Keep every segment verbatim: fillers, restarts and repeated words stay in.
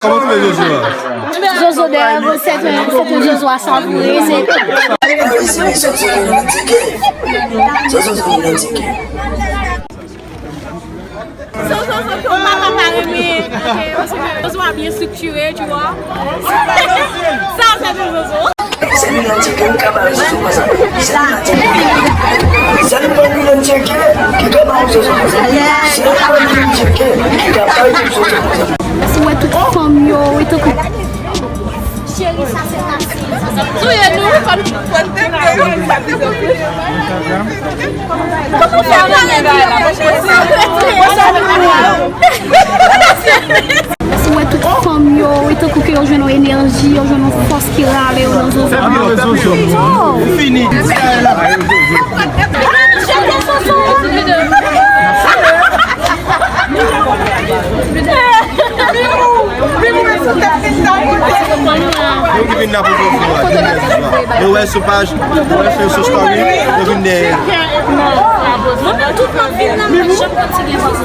Kòman w twouve Zozo a? Zozo dèyè, se te, se te Zozo a sa vre, se. Ah wi, se li, Zozo vin nan tike. Zozo vin nan tike. Zozo, Zozo, mwen pa renmen, ok, paske Zozo a byen striktire, tu vois. Sa, se te Zozo. Se li nan tike, m ka ba Zozo konsa. Se li nan tike. Se li nan tike ki ka ba Zozo konsa. Se li nan tike ki ka ba Zozo konsa. Si w wè tout fanm yo, e tankou. Cheri, sa se pase. Touye nou, fò n, fò n teke yo. Kòman fè avè nèg la, la, mwen pwese. Si w wè tout fanm yo, e tankou ke yo jwenn yon enèji, yo jwenn yon fòs ki rale yo nan Zozo. Sa vre, Zozo. Oh. Fini. Yo ki vin la pou Zozo a, ki vin la pou Zozo a. Yo wè sou paj, yo wè sou, sou story, yo vin dèyè. Mwen menm tout mwen vin la, mwen pa janm konn si gen Zozo.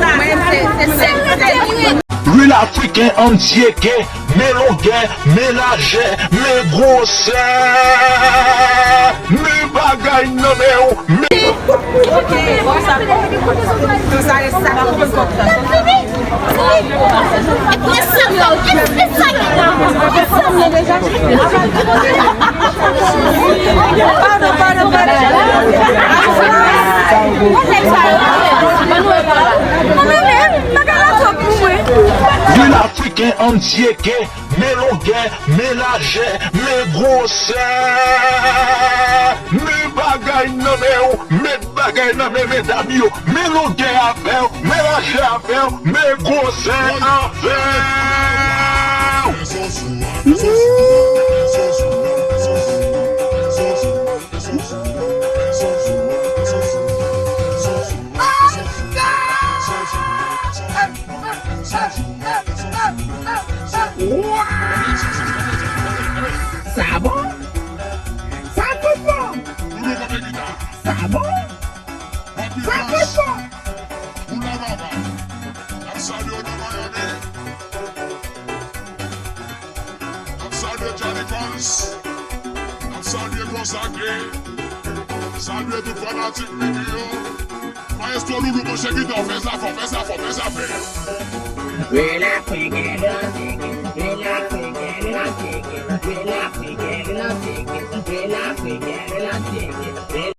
Lwil afriken an dyeke, men longè, men lajè, men gwosè, men bagay nan men w, men. Padon, padon, padon. Mwen menm, bagay la twòp pou mwen. Lwil afriken an dyeke, men longè, men lajè, men gwosè, men bagay nan men w, met bagay nan men medam yo, men longè afè w, men lajè afè w, men gwosè afè w. Sa bon? Sa twò fò! Sa bon? Sa twò fò! N ap salye w nan Miami. N ap salye Johnny Cons. N ap salye Gonzague. Salye tout fanatik Miki yo. Maestro Loulou branche gita, fè zafè, fè zafè, fè zafè.